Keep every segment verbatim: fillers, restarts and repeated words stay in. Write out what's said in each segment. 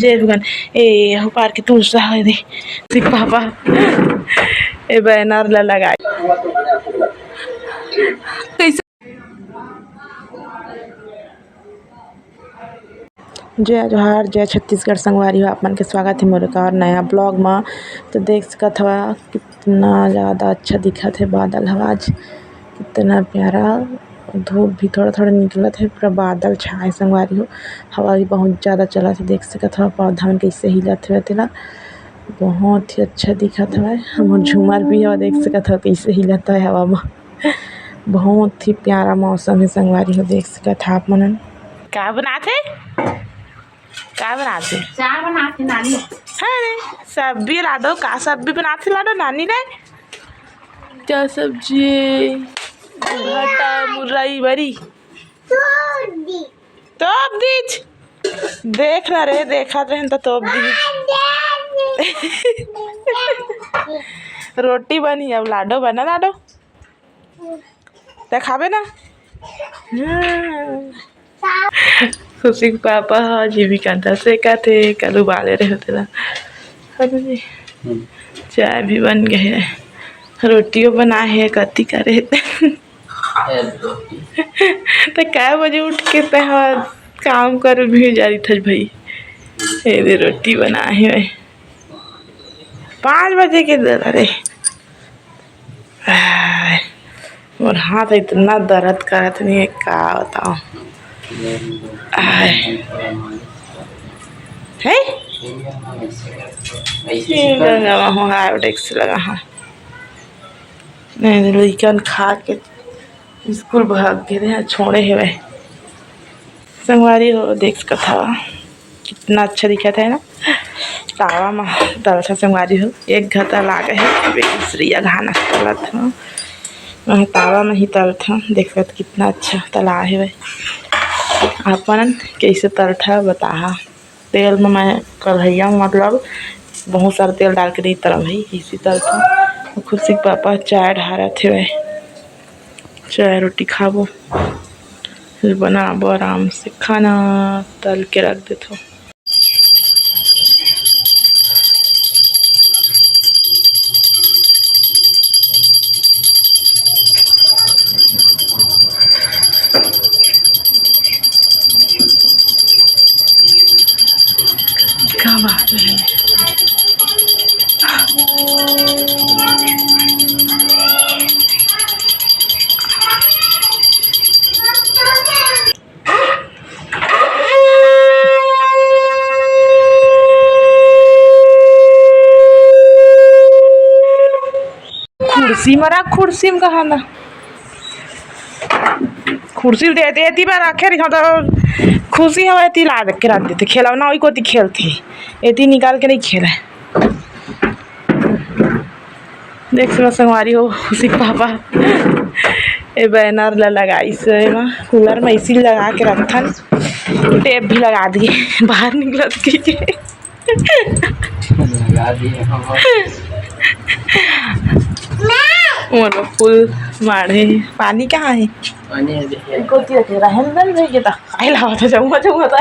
जय भगवान। ए, हउ पार के तुलसा है दे। सिख पापा ए बैनर ला लगाए। कैसे? जय जोहार, जय छत्तीसगढ़ संगवारी हो, आप मन के स्वागत हे मोर एक और नया vlog म। तो देख सकत हवा कितना ज़्यादा अच्छा दिखत हे बादल ह आज, कितना प्यारा। धूप भी थोड़ा-थोड़ा निकलत हे, पूरा बादल छाए संगवारी हो। हवा भी बहुत ज़्यादा चलत हे, देख सकत हव पौधा मन कइसे हिलत हवय तेला, बहुत ही अच्छा दिखत हवय। हमर झूमर भी हवय, देख सकत हव कइसे हिलत हवय हवा म। बहुत ही प्यारा मौसम हे संगवारी हो, देख सकत हव आप मन। का बनात हे? का बनात हे? चाय बनात हे नानी। अरे, सब्जी लाडो, का सब्जी बनात हे लाडो नानी ले? का सब्जी? भाटा, मुरई, बरी। तोप दीच। देख ना रे, देखत रहेन त तोप दीच। रोटी बनी, अब लाडो बना, लाडो। तैं खाबे ना? हाँ। खुशी के पापा ह जीविका अंडा सेकत हे, कल उबाले रहे तेला। समझे? हम्म। चाय भी बन गे हे, रोटियो बनाए हे, कति करे। ए, रोटी। त काय बजे उठ के तैं ह काम करे भी जा रहिथस भाई? ए दे रोटी बनाए हे। पाँच बजे के दे रे। आय, मोर हाथ इतना दर्द करत नहीं है, का बताओ। आय। है? फिर गंगा वहाँ हार्ड डिस्क लगा है। नहीं, लइकन खा के स्कूल भाग गे रहे, छोड़े हवय। संगवारी हो, देख सकत हव, कितना अच्छा दिखत हे ना। तावा म तलथा संगवारी हो, एक घता लागे हे, बेटी श्रेया घाना तलत हव। मैं तावा म ही तलथव, देख सकत कितना अच्छा तला हवय। आप मन कइसे तलथा बताहा। तेल म मैं कढ़ैया म मतलब बहुत सारा तेल डाल के नहीं तलंव भाई, इसी तलथव। खुशी के पापा चाय ढारत हवय। चाय रोटी खाबो, फिर बनाबो आराम से खाना, तल के रख देथो। क्या बात है। खुर्सी म रख, खुर्सी म कहा ना। खुर्सी दे दे, एती बर रखे रहिथव त खुशी हवय, एती ला के रख देथे, खेलौना ओई कोती खेलथे, एती निकाल के नहीं खेले। देख सकत संगवारी हो, खुशी के पापा ए बैनर ला लगाइस हे एमा, कूलर म एसी लगा के रखथन, टेप भी लगा दिए, बाहर निकलत कहिके। लगा दिए हम। मोर फूल माढ़े, पानी कहाँ हे? पानी हे, देखिए। कोती रखे, रहन दन रह गे ता, काहे लावत हे, जाऊँगा, जाऊँगा ता।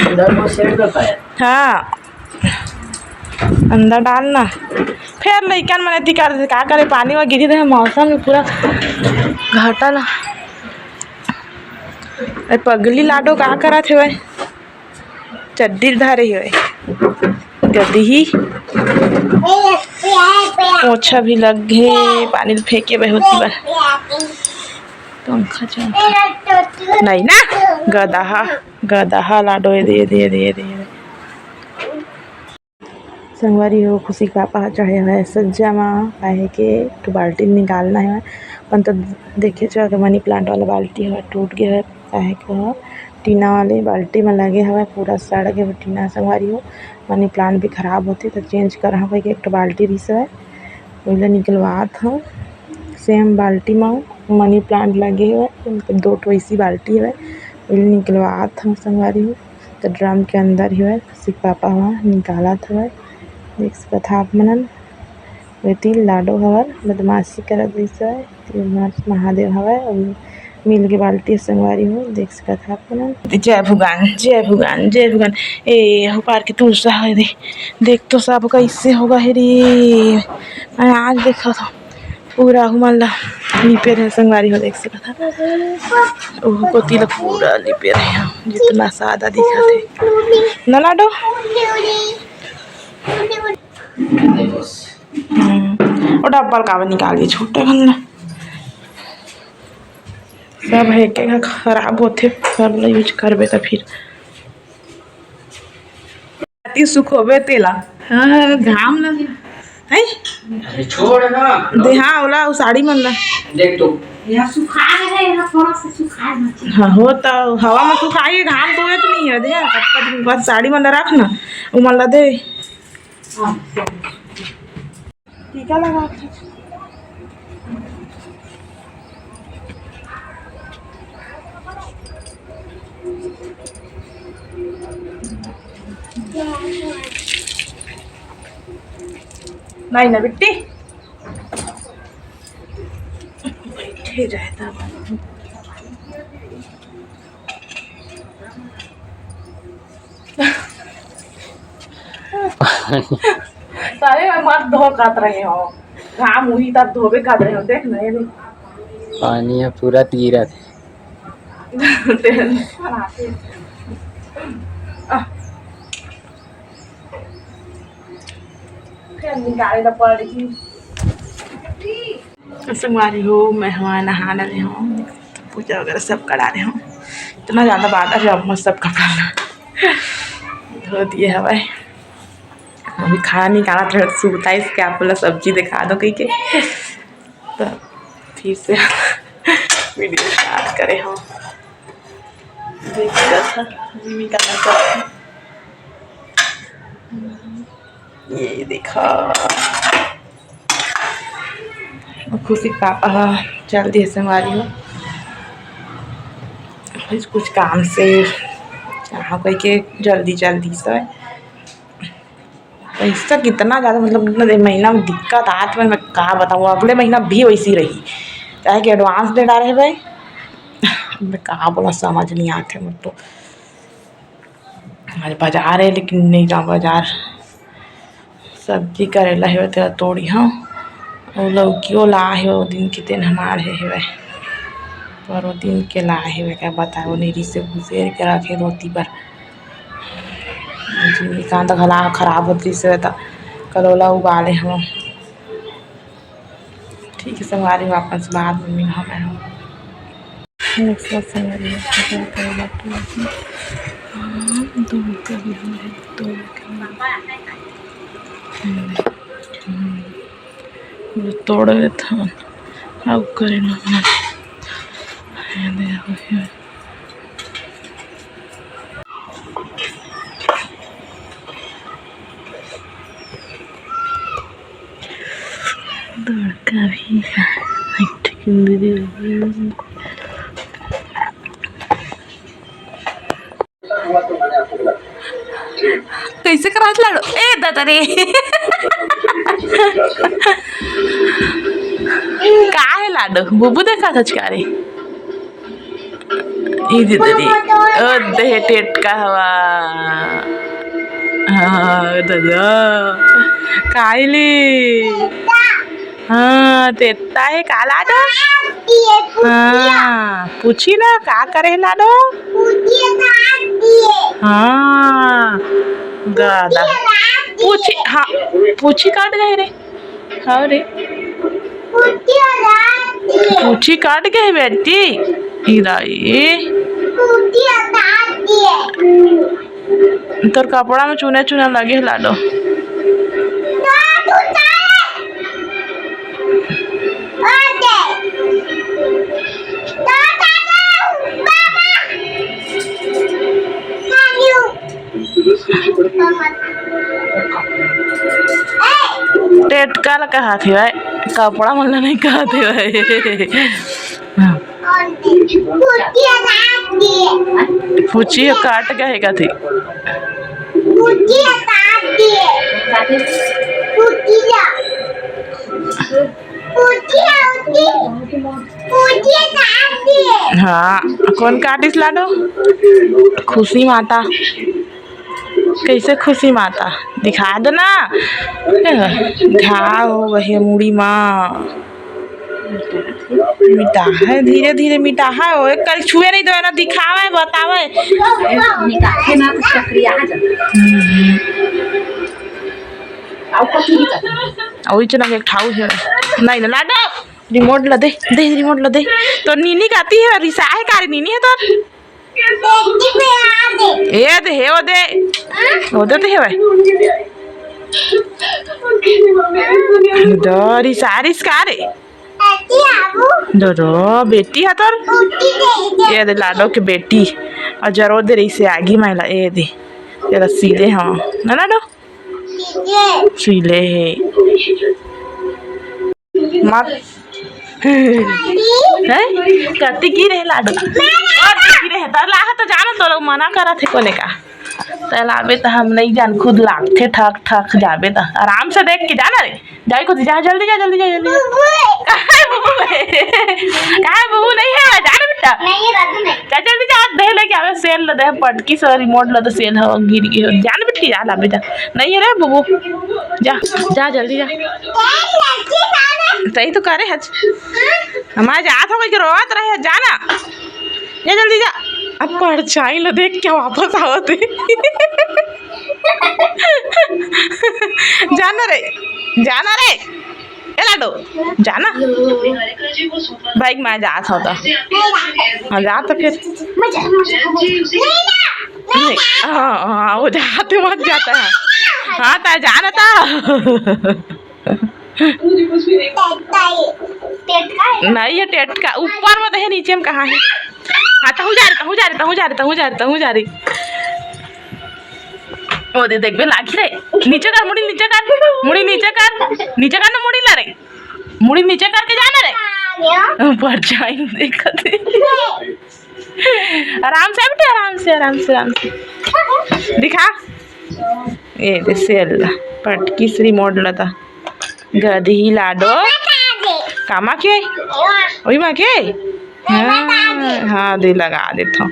अंदर वो सेट करता है। हाँ, अंदर डालना। फेर लइकन मन एती कर दे, का करे, पानी म गिरी रहे, मौसम में पूरा घाटा ला। ए पगली लाडो का करत हे भाई? चड्डी धरे हे भाई। गदही। पोछा भी लग गे, पानी ल फेंके भाई होती बार। पंखा चल। नहीं ना, गदहा। गदहा लाडो, ए दे, ए दे, ए दे, ए दे। संगवारी हो, खुशी के पापा ह चढ़े हवय सज्जा म, काहे के एक ठो बाल्टी निकालना हे। अपन तो देखे हव, मनी प्लांट वाला बाल्टी हवय, टूट गे हवय, काहे के ओह टीना वाले बाल्टी म लगे हवय, पूरा सड़ गे हवय टीना। संगवारी हो, मनी प्लांट भी खराब होथे, त चेंज करहूँ कहिके एक ठो बाल्टी रिहिस हवय, ओला निकलवात हव। सेम बाल्टी म मनी प्लांट लगे हवय, मतलब दो ठो अइसी बाल्टी हवय, ओला निकलवात हव संगवारी हो। त ड्रम के अंदर ही हवय, खुशी के पापा ह निकालत हवय। देख सकत हा आप मन, एती लाडो हवय, बदमाशी करत रहिस हवय। एती महादेव हवय, अउ मिल के बाल्टी संगवारी हो, देख सकत हा आप मन। जय भगवान, जय भगवान, जय भगवान। ए, हो पार के तुलसा है रे। देख तो सब कैसे होगा है रे। मैं आज देखा था पूरा हुमन ला लिपे रहे संगवारी हो, देख सकत हा। ओह कोती ला पूरा लिपे रहे हैं, जितना सादा दिखत है। ना लाडो? हम्म, वो डब्बा ल काबर निकाल के छोटे घन ला? सब है के खराब होथे, सब ला use करबे त फिर। अति सुख होबे तेला। हाँ, घाम ल, है? अरे छोड़ ना। दे, हाँ, ओला, उ साड़ी मन ला। देख तो। यहाँ सुखा रहे हैं, यहाँ थोड़ा सा सुखा है। हाँ, हो त हवा में सुखाई, घाम तो होत नहीं है, दे, कतका दिन बाद साड़ी मन ला रख ना, उ मन ला दे। हाँ। टीका लगा के। नहीं ना बिट्टी, बैठे जाए तब। सारे मत धो कात रहे हो, घाम उही तब धोबे कात रहे हो, देख ना ये देख। पानी ह पूरा तीरत हे। Tension आथे। आह। फिर निकाले ला पड़ही। संगवारी हो, मैं हवा नहा डाले हूँ, पूजा वगैरह सब करा रहे हूँ। इतना ज़्यादा बादर है, अब मैं सब कपड़ा ला धो दिए हवे। अभी खाना निकालत रहे, सुबताइस के आप ला सब्जी दिखा दो कही के, तो फिर से video start करे हूँ। देख सकत हा, जिमी का नजर। ये देखा, खुशी के पापा ह चल दिए संगवारी हो, कुछ, कुछ काम से, कहाँ कोई के जल्दी, जल्दी से। पैसा कितना ज़्यादा, मतलब, इतना दे महीना में दिक्कत आत में, मैं का बताऊँ, अगले महीना भी वैसी रही, चाहे कि advance दे डारे भाई। मैं का बोला, समझ नहीं आते मेरे तो। आज बाजार है, लेकिन नहीं जाऊँ बाजार। सब्जी करेला हेवय, तेला तोड़ी हव। अउ लौकियो ला हे, ओ दिन के तेन हमार हे हेवय। पर ओ दिन के ला हेवय, का बताओ, निरी से घुसेर के रखे रोती बर। कांदा घला खराब होत रिहिस हेवय, त कल ओला उबाले हव। ठीक है संगवारी, वापस बाद में मिलहूँ मैं। देख सकत संगवारी, दो रुपया भी हमारे, दो रुपया। हम्म, तोड़ लेथन, अउ करे लगना। ये देखो, ये बड़का भी हे। एक ठो कुंदरी भी हे। कैसे करत लाडो? ए दादा रे। का हे लाडो? बुबू देखत हच का रे? ई दे दे रे। ओ दे टेटका हवा। हाँ, दादा। काइली। हाँ, तेत्ता हे का लाडो? हाँ, पूछी ना, का करे हे लाडो? हाँ, दादा। पूछी, हाँ, पूछी काट गए रे। हाँ रे। पूछी काट के हे बेटी। इराई। तोर कपड़ा में चूना चूना लगे हे लाडो। टेटका ल कहत हे भाई, कपड़ा मन ल नहीं कहत हे भाई। हाँ। पूछी ह काट गए हे कथे। हाँ, कोन काटिस लाडो? खुशी माता। कैसे खुशी माता? दिखा दे ना। घाव हो गए मुड़ी मा। मिटा है, धीरे धीरे मिटा है। ओ, एक कल छुए नहीं तो है ना, दिखावे, बतावे। निकाले ना तो चक्रिया आ जाता। हम्म। और कुछ नहीं करता। और इतना एक ठाऊ है। नहीं ना, लाडो। रिमोट ला दे, दे रिमोट ला दे। तो नीनी कहती है, रिसा है का रे, नीनी है तो। ए दे, हे ओ दे। ओ दे तो हे भाई। डरी सारिस का रे? डरो, बेटी है तोर। ये दे लाडो के बेटी। और जरो दे रही से आगी माइला, ए दे। ये रस्सी दे, हाँ। ना लाडो? सीले हे। मत। हैं? कति गिरे हे लाडो? और गिरे हे, त लाहा त जाना तो लोग मना करत हे कोने का। त लाबे त हम नहीं जान, खुद लागथे ठक ठक, जाबे त आराम से देख के जाना रे। जाई खुद जा, जल्दी जा, जल्दी जा, जल्दी जा। काहे बुबू? काहे बुबू नहीं है, जा ना बेटा। नहीं, रद्द नहीं। जा जल्दी जा, दे लेके आवे, सेल ल दे, पटकी से रिमोट ल दे, सेल हो, गिर गई हो। जा ना बेटी, जा लाबे जा। नहीं है रे बुबू, जा, जा जल्दी जा। सही तो करे हज। हमारे जात हो गई कि रोवत रहे, जा ना। जा जल्दी जा। अब परछाई ल देख के वापस आवत हे। जा ना रे, जा ना रे। ए लाडो, जा ना। बाइक में जात हो तो। हाँ, जा तो फिर। नहीं, हाँ, हाँ, वो जाते मत जाता है। हाँ, ता जा ना ता। नहीं, ये टेटका ऊपर में तो है, नीचे में कहाँ है? हाँ, तहूँ जा रे, तहूँ जा रे, तहूँ जा रे, तहूँ जा रे, तहूँ जा रे। ओ दे, देखबे लागी रे। नीचे कर, मुड़ी नीचे कर, मुड़ी नीचे कर, नीचे कर ना, मुड़ी ला रे। मुड़ी नीचे करके जाना रे। ऊपर जाइन देखत हे। आराम से बेटे, आराम से, आराम से, आराम से। दिखा। ए दे सेल ला, पटकी श्री मोड़ लता। गदही लाडो। कामा के? ओई मा के? हाँ, हाँ, दे लगा देथव।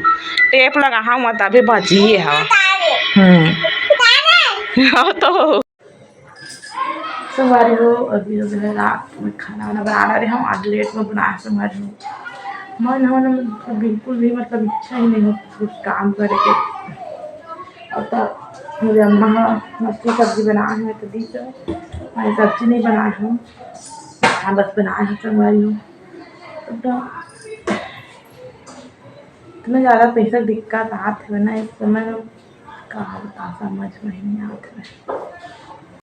टेप लगा, हाँ, मत अभी बचिए हवा। हम्म। हाँ, तो संगवारी हो, अभी जो है रात में खाना वाना बना रहे हम, आज लेट में बनाए संगवारी हो। मन हो ना, मतलब बिल्कुल भी मतलब इच्छा ही नहीं हो कुछ काम करे के। और तो मेरे अम्मा हा मछली सब्जी बनाए हैं तो दी तो मैं सब्जी नहीं बनाए हूँ, खाना बस बनाए हैं संगवारी हो। तो इतना ज़्यादा पैसा दिक्कत आत है ना इस समय, का बता, समझ में ही नहीं आत है।